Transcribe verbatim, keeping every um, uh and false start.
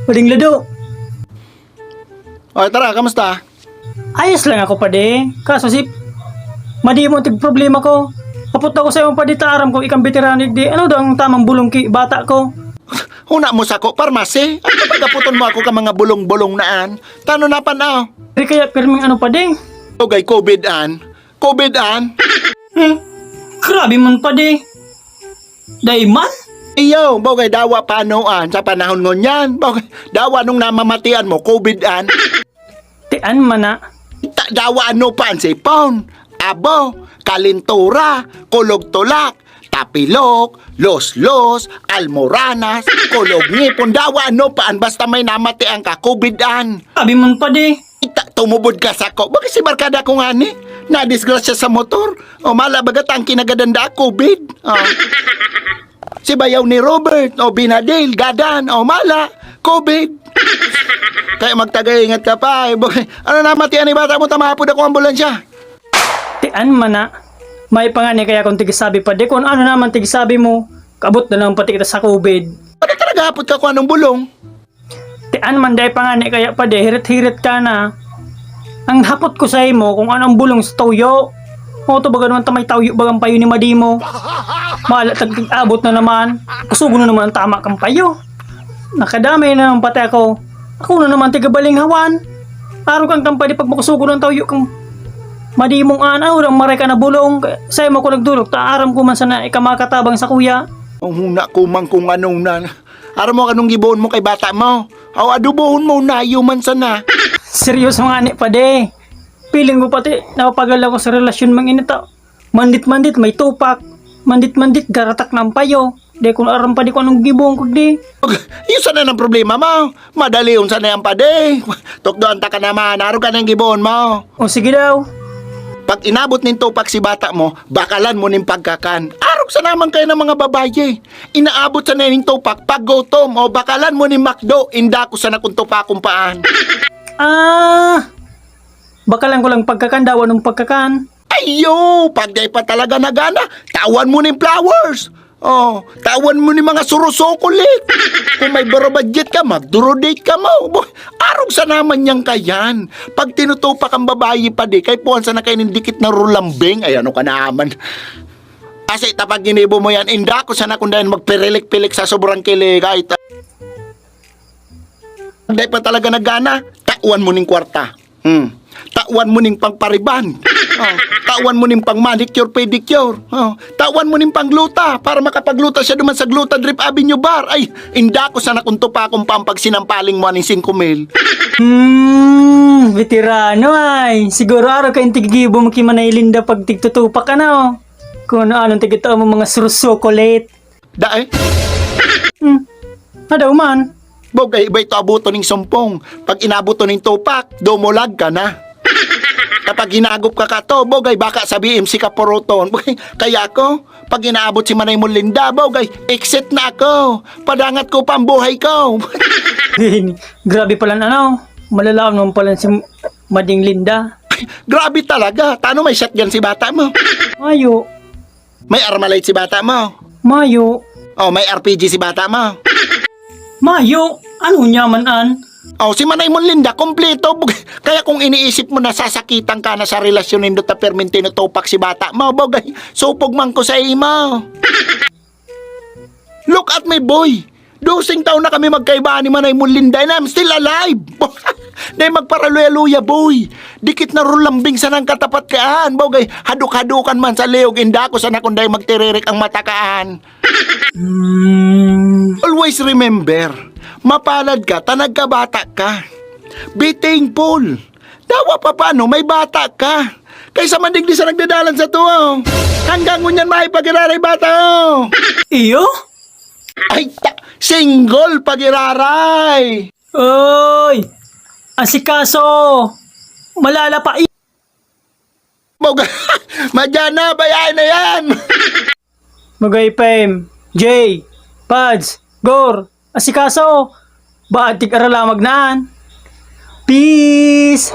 Pading Lado. O, tara, kamusta? Ayos lang ako, padi. Kaso si Madi mo tig problema ko. Hapot ako sa imong padi, ta aram ko ika an beterano digdi. Ano daw ang tamang bulong ki bata ko? Huna mo sako, parmasi? Ano ka pagaputon mo ako ka mga bulong-bulong naan? Tano na pan, ah? Di kaya pirming ano, padi? Bogay, covid an. Covid an. Hmm. Grabe man, padi. Dai man? Iyo, bogay, dawa pa ano an sa panahon ngunyan. Bogay, dawa nung namamatian mo, covid an. Tian man na. Ta-, dawa ano pa an sipon? Abo, kalintura, kulog-tulak, tapilok, loslos, almoranas, kulog ngipon. Dawa ano pa an basta may namatian ka, covid an. Sabi man, padi. Ita, tumubod ka sako. Bakit si barkada ko ngani? Nadisgrasya sa motor. O mala, baga tangki na gadan daa, covid. O. Si bayaw ni Robert, o binadil, gadan, o mala, covid. Kaya magtagaingat ka pa, eh, boy. Ano na, matian ni bata mo, tamahapod ako ambulansya. Tian man na. May pa ngani kaya kung tigisabi pa, di kung ano naman tigisabi mo, kabot na naman pati kita sa covid. Ano talaga hapot ka kung anong bulong? Tian man, dai pa ngani kaya, padi, hirit-hirit ka na. Ang hapot ko sa imo kung ano ang bulong sa tuyo. O, to baga naman ta may tuyo bagang payo ni Madi mo. Mala, tag-abot na naman. Kusugon na naman ang tama kang payo. Nakadamay na naman pati ako. Ako na naman tigabalinghawan. Arog ang kampay di pagmakusugon ang tuyo kang Madi mong an, ano, ang maray ka na bulong. Sa imo ko nagdurok, ta aram ko man sana ika makatabang sa kuya. Ang huna ko man kung anong na. Aram mo anong gibohon mo kay bata mo? Aw, adobohon mo, nayo man sana. Seryoso nga ni, padi. Piling ko pati, napapagal ako sa relasyon mang inita. Mandit-mandit, may tupak. Mandit-mandit, garatak na ang payo. Di ko na aram, padi, kung anong gibohon ko, di. Yun sana ang problema mo. Madali yun sana yan, padi. Tukdoan ta ka naman. Arog ka na yung gibohon mo. O, sige daw. Pag inabot nin tupak si bata mo, bakalan mo nin pagkakan. Arog sa naman kayo ng mga babayi. Inaabot sa naning tupak, pag gutom, o bakalan mo ni McDo, inda ko sana kung tupakon paan. Ah, bakalan ko lang pagkakan daw, anong pagkakan? Ayo, pag dai pa talaga nagana, tawan mo ning flowers. Oh, tawan mo ni mga surosokolit. Kung may barabadjet ka, magduro-date ka mo. Boy, arog sa naman niyang kayan. Pag tinutupak ang babayi pa di, kay puwan sa na kayo ning dikit na rulambing. Ay, ano ka naman? Kasi tapag ginibo mo yan, inda ko sana kung dahil magpirilik-pilik sa sobrang kilig. Ay, ta-, dai pa talaga nagana, tawan mo ning kwarta. Hmm. Tawan mo ning pangpariban. Oh, tawan mo ning pang manicure, pedicure. Oh, tawan mo ning pangluta para makapagluta siya duman sa Gluta Drip Avenue Bar. Ay, inda ko sana kung tupakon pa ang pagsinampaling mo aning singko mil. Hmm, veterano ay. Siguro araw ka yung tigigibo mo ki Manay Linda pag tigtutupak ka na, oh. Kung ano-anong tigitao mo, mga surusukulit. Dae? Hmm. Adaw man. Bogay, iba ito abuto ning sumpong. Pag inabuto ning tupak, dumulag ka na. Kapag hinagop ka kato, bogay, baka sa B M C ka puruton. Bogay, kaya ako, pag inaabot si Manay Molinda, bogay, exit na ako. Padangat ko pa ang buhay ko. Grabe pala, ano, malalaom naman pala si Mading Linda. Grabe talaga. Tano may shotgun si bata mo? Ayo. May Armalite si bata mo? Mayo. Oh, may R P G si bata mo? Mayo. Ano niya man an? Oh, si Manay Molinda, kompleto. Bug-, kaya kung iniisip mo na sasakitan ka na sa relasyon nindo ta permintino tupak si bata mo, bugay, supog man ko sa imo. Look at me, boy. Doseng taon na kami magkaiba ni Manay Molinda, and I'm still alive. Dai magparaluya-luya, boy. Dikit na rulambing sa nang katapat kaan. Bogay, hadok-hadokan man sa liyog, inda ko sana kung dai magtiririk ang mata kaan. Hmm. Always remember, mapalad ka, ta nagkabata ka. Be thankful. Dawa pa paano, may bata ka. Kaysa man digdi sa nagdadalan sa tuwa, oh. Hanggang ngunyan maipagiraray bata, oh. Iyo? Ay, ta-, single pagiraray. Oy! Asikaso! Malala pa i- Bog-, madyan na, bayaan na yan. Magay Fame, Jay, Pads, Gor, asikaso! Baad tig-aralamag naan. Peace!